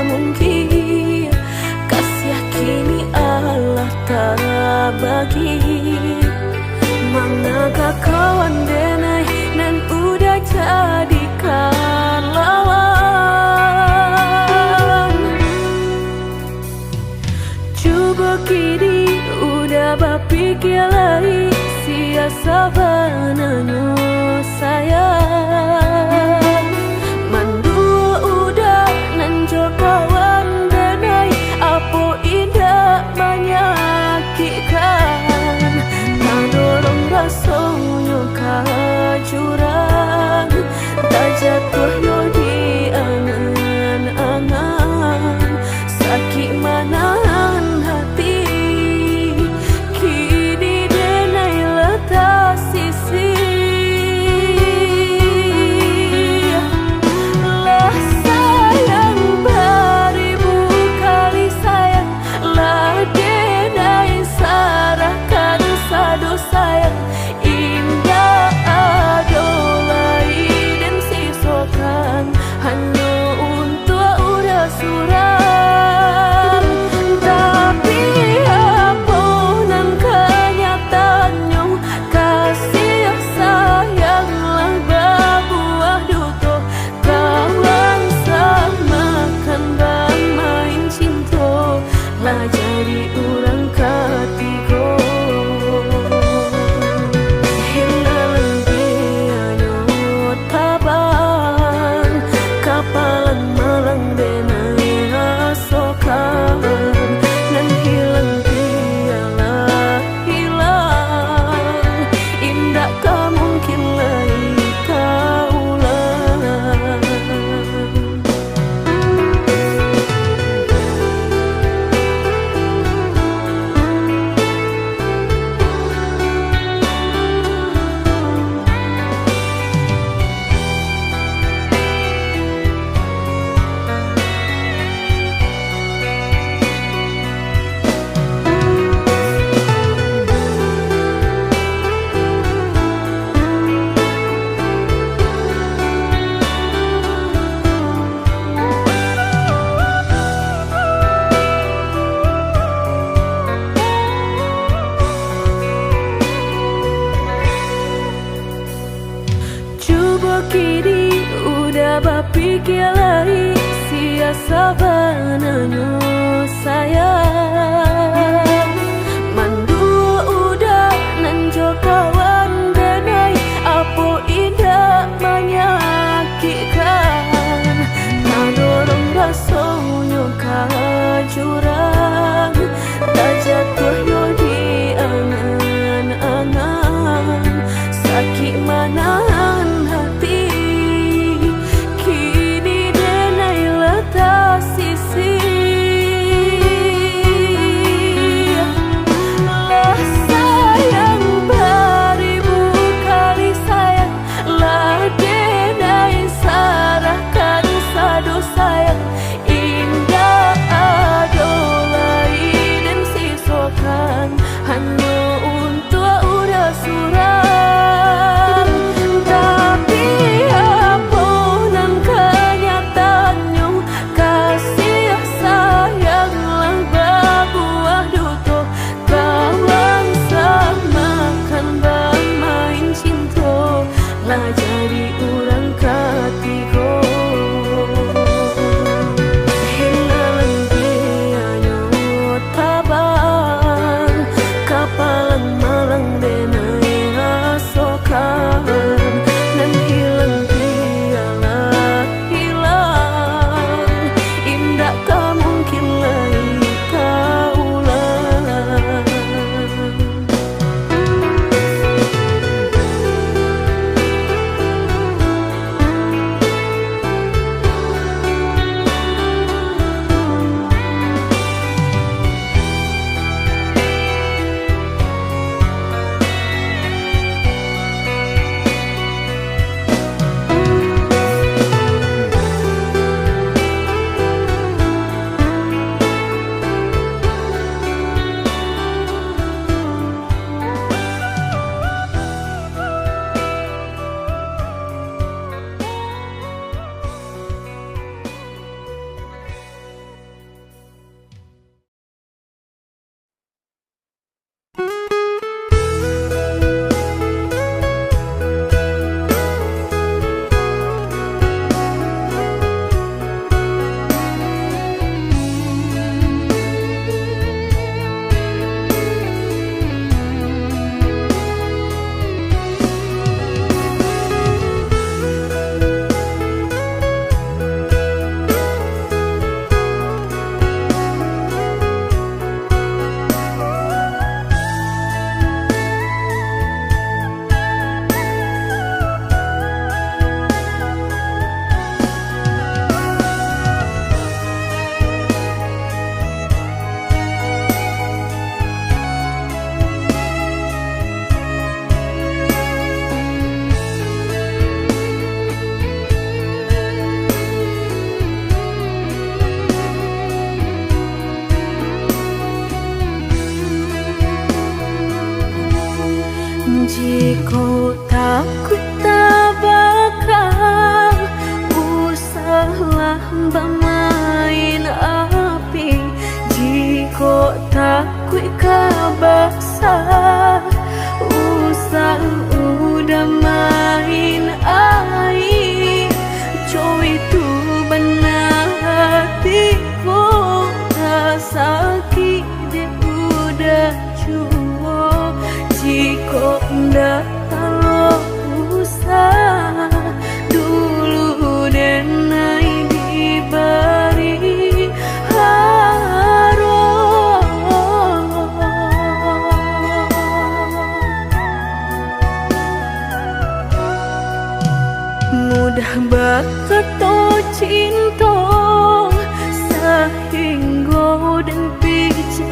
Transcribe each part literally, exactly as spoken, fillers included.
Mungkin kasiah kini alah tabagi. Manga ka kawan denai nan udah jadikan lawan? Cubo kini udah bapikia lai, sia sabananyo sayang. Manduo udah nan jo kawan denai, apo indak manyakikkan? Tadorong rasonyo ka jurang, tajatuah yo di angan-angan. Sakik manahan hati, kini denai lah tasisih. Lah sayang baribu kali sayang, lah denai sarahkan sado sayang. Indak ado lai den sisokan, hanyo untuak urang surang. Tapi, apo nan kanyataannyo, kasiah sayang lah babuah duto. Kawan samakan bamain cinto, lah jadi urang katigo. Hilang dianyo taban, kapalan malang denai rasokan. Nan hilang bialah hilang, indak ka mungkin lai ka ulang. Cubo kini udah bapikia lai, sia sabananyo sayang. Manduo udah nan jo kawan denai, apo indak manyakikkan? Tadorong rasonyo ka jurang, tajatuah yo di angan-angan. Sakik manahan hati, kini denai lah tasisih. Lah sayang baribu kali sayang, lah denai sarahkan sado sayang. Indak ado lai den sisokan.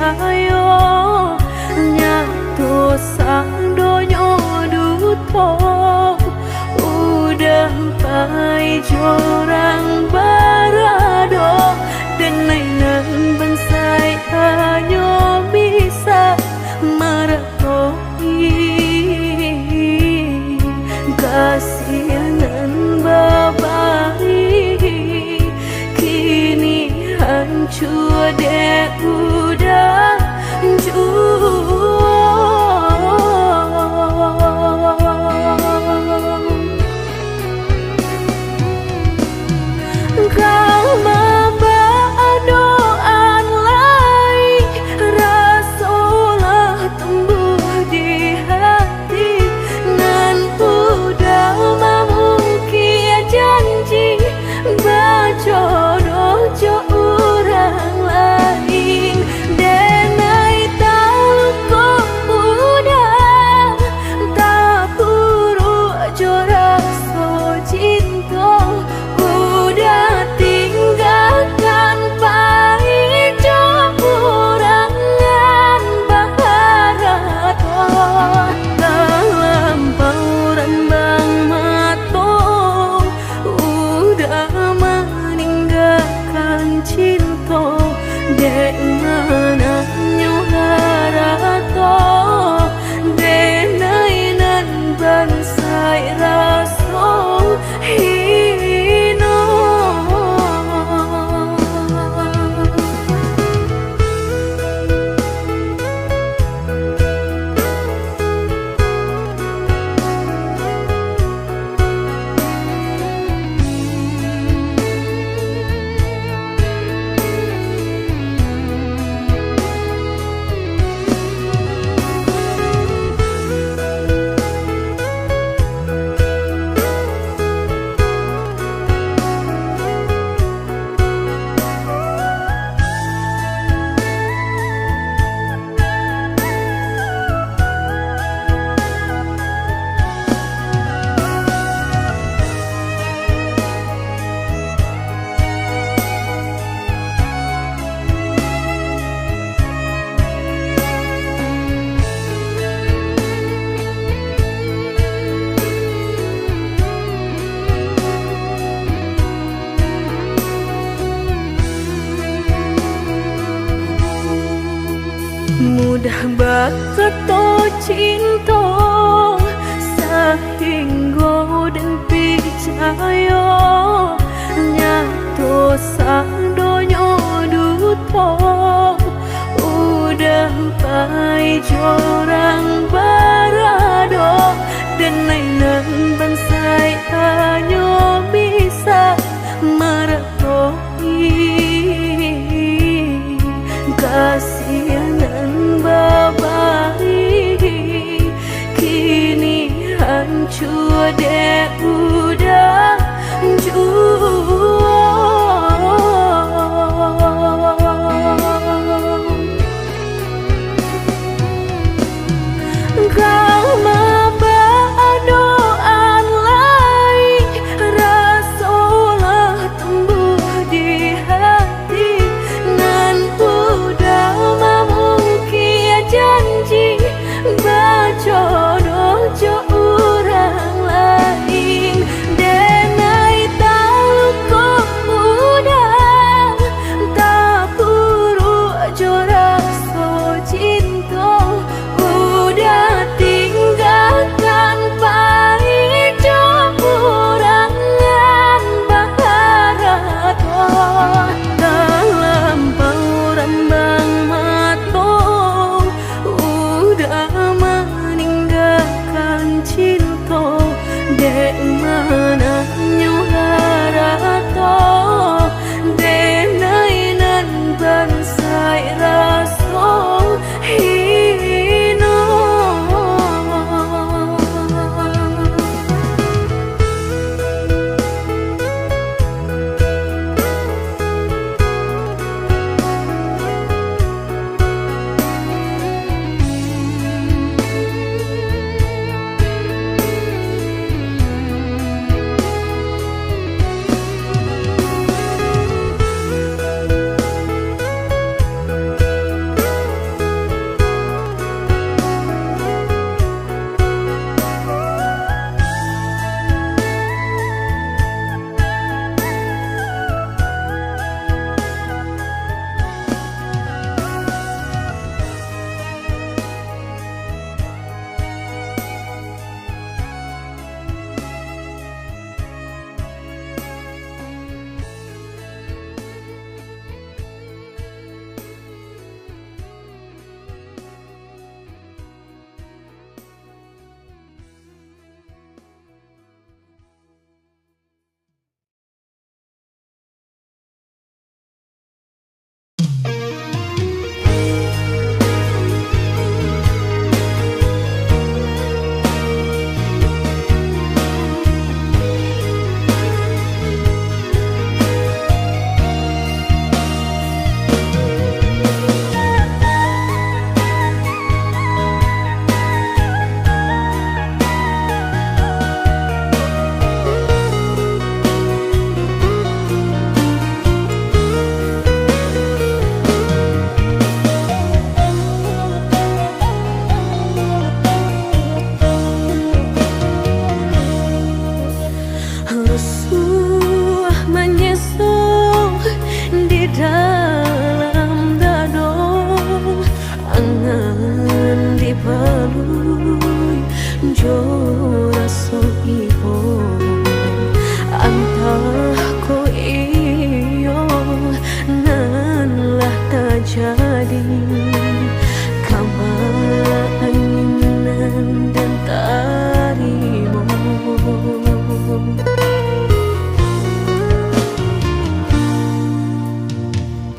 Ayo, nyato sadonyo duto, udah pai jo urang barado, denai nan bansaik hanyo bisa maratoi. Kasian nan babayia, kini hancua dek udah juo. Ka mambaa doa lai, raso lah tumbuah di hati, nan udah mamungkia janji, bajodoh jo urang lain. Denai taluko udah, tapuruak jo raso cinto, udah tinggakan pai jo urang nan baharato. Talampau rambang mato, udah maninggakan cinto, dek mananyo harato, denai nan bansaik raso hino. Mudah bakato cinto, sahinggo den picayo, nyato sadonyo duto, udah pai jo urang barado, denai nan bansaik hanyo bisa maratoi. Kasian nan babayia, kini hancua dek udah juo. Ka mambaa doa Jadi, kama angin nan den tarimo.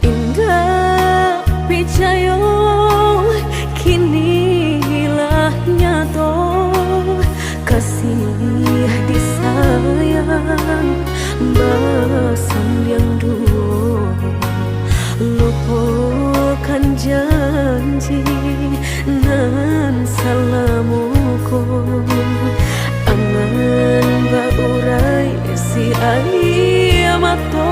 Indak picayo, kini lah nyato, kasih disayang basandiang duo. Lupokan janji nan salamo ko, angan baurai si aia mato.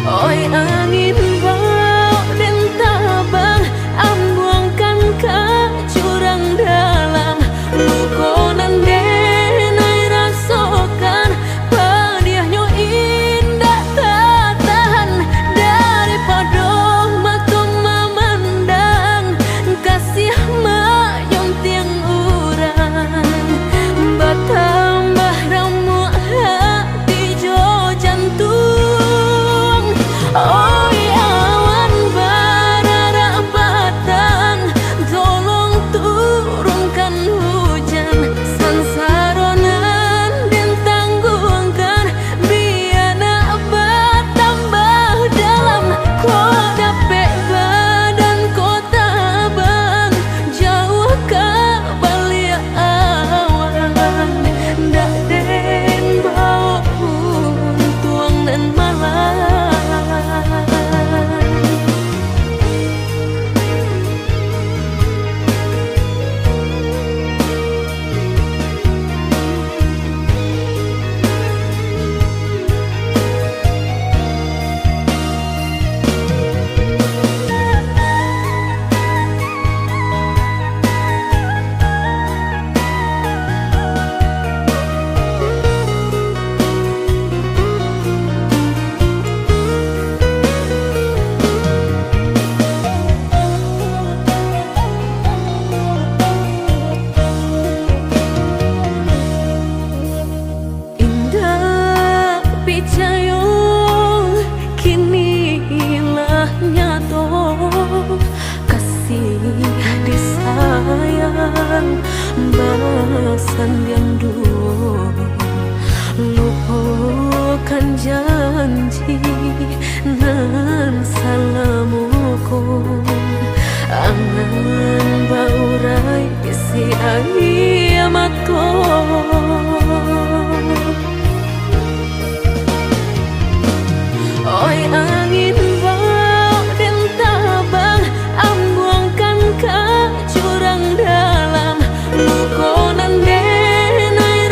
Oi angin, bao den tabang, ambuangkan ka jurang dalam. Luko nan den ai rasokan, padiahnyo indak tatahan. Daripado mato mamandang, kasih mayuntiang urang, batambah ramuak hati jo jantuang. Oi awan bararak patang, tolong turunkan hujan. Sansaro nan den tangguangkan, bia nak batambah dalam. Kok dapek badan ko tabang, jauah ka baliak awan, ndak den bao untuang nan malang. Indak picayo, kini lah nyato, kasih disayang basandiang duo. Lupokan janji nan salamo ko, angan baurai si aia mato. Oi angin, bao den tabang, ambuangkan ka jurang dalam. Luko nan den ai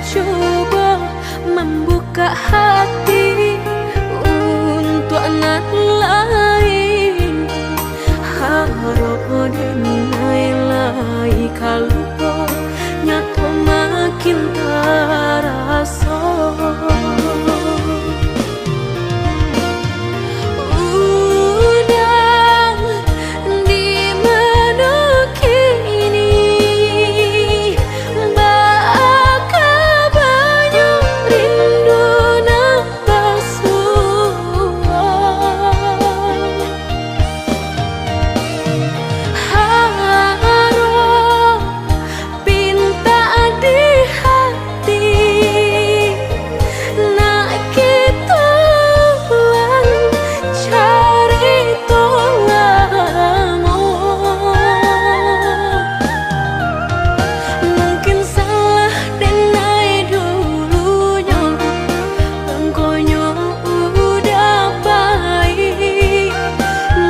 Cubo mambukak hati untuak nan lain. Harok den lai ka lupo, nyato makin taraso. Uda di mano kini, baa kabanyo rindu nan basuo. Harok pintak di hati, nak kito pulang carito lamo. Mungkin salah denai dulunyo, bangkonyo udah baik,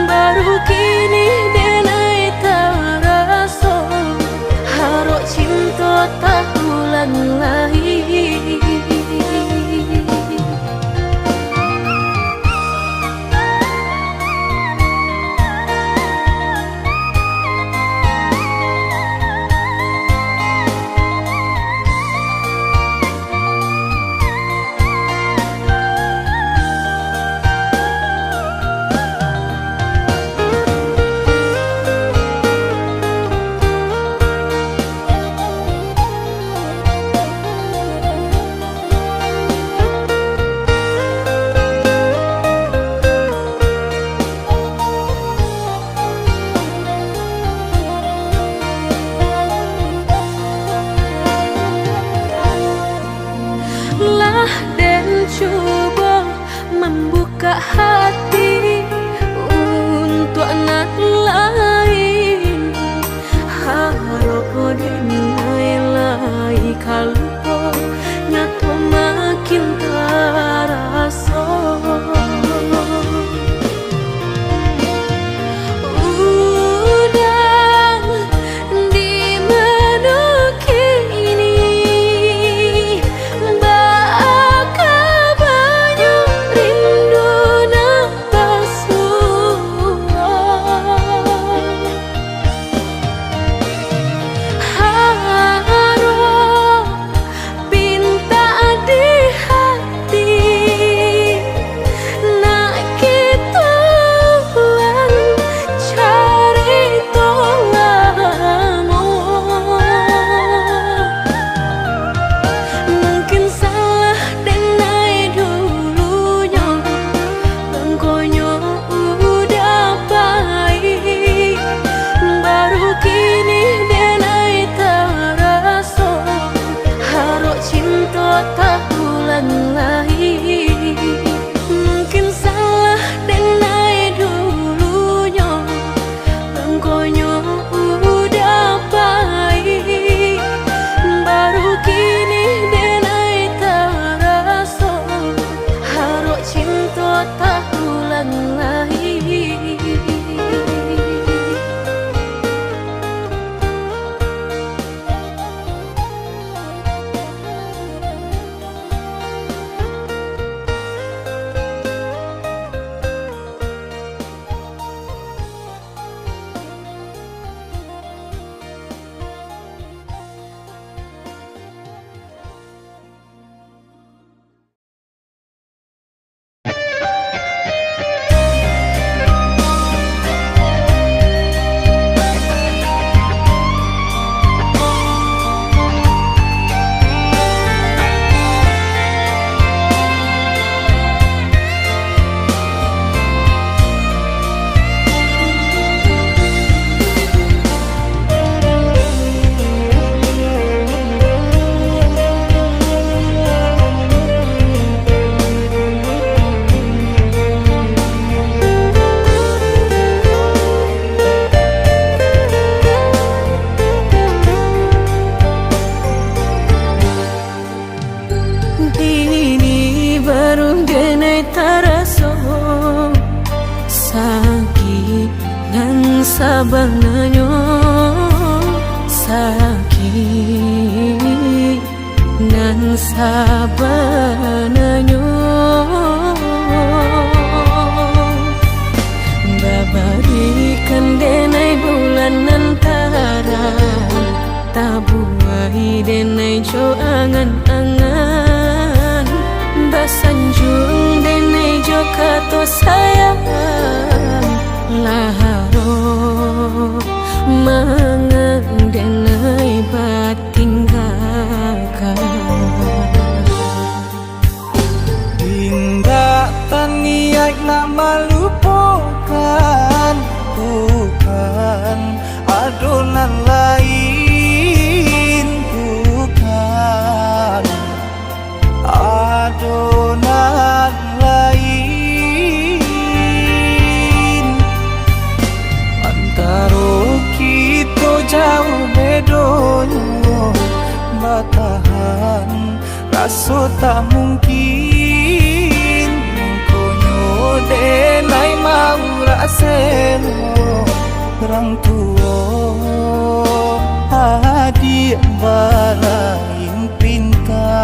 baru kini denai taraso. Harok cinto tak ulang lai. Lah den cubo mambukak hati untuak nan lain. Harok den lai ka lupo, nyato makin taraso. Uda di mano kini, baa kabanyo rindu nan basuo. Harok pintak di hati, nak kito pulang carito lamo. Mungkin salah denai dulunyo, bangkonyo udah baik, baru kini denai taraso. Harok cinto tak ulang lai. Mungkin salah denai dulunyo, bangkonyo udah baik, baru kini denai taraso. Harok cinto tak ulang lai. Kini baru genai taraso sakik nan sabananyo, sakik nan Sabananyo, babarikan denai bulan nan tarang, tabuai denai jo angan-angan, basanjuang denai jo kato sayang, lah aro mangan denai bat tinggakan. Indak taniaik nak malupokan, bukan ado nan lain, bukan ado nan lain. Antaro kito jauah bedonyo, batahan raso tak mungkin. Mangkonyo denai maurak selo, rang tuo adiak balain pinta.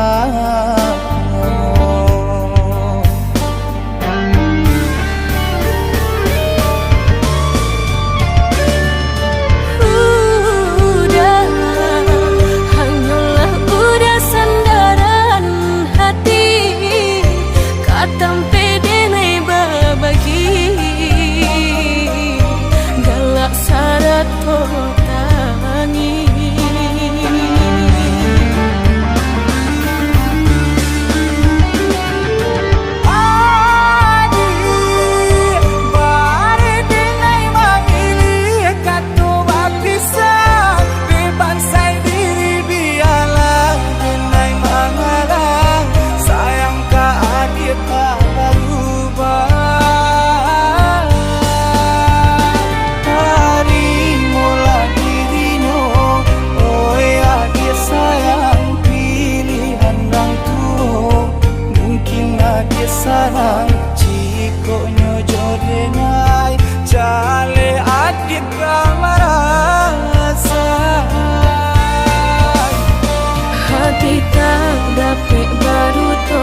Udah, hanyolah udah sandaran hati, ka tampek denai babagi, galak sarato tangih. Adiak, bareh denai mangilih kato bapisah, dek bansai diri bialah denai mangalah, sayang ka adiak tak barubah. Tarimolah dirinyo, oi adiak sayang, pilihan rang tuo. Mungkin adiak salah, jikoknyo jo denai, jaleh adiak ka marasai. Hati tak dapek baduto,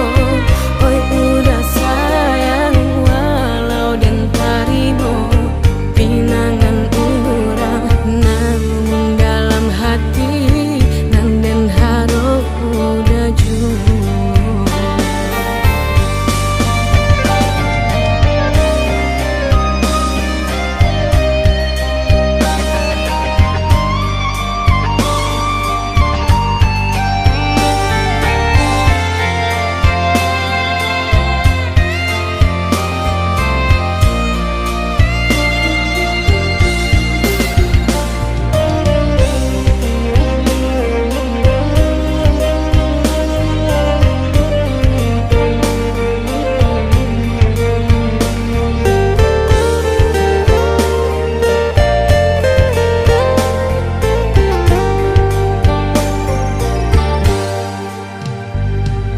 oi udah sayang, walau den tarimo pinangan urang, namun dalam hati nan den harok udah juo.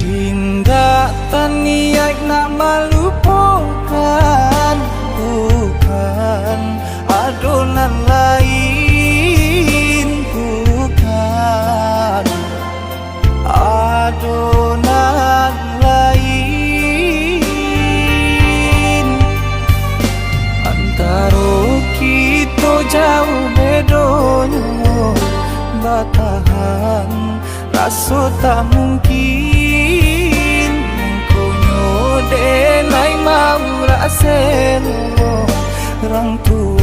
Indak taniaik nak malupokan, bukan ado nan lain, bukan ado nan lain. Antaro kito jauah bedonyo, batahan raso tak mungkin. Mangkonyo denai maurak selo, rang tuo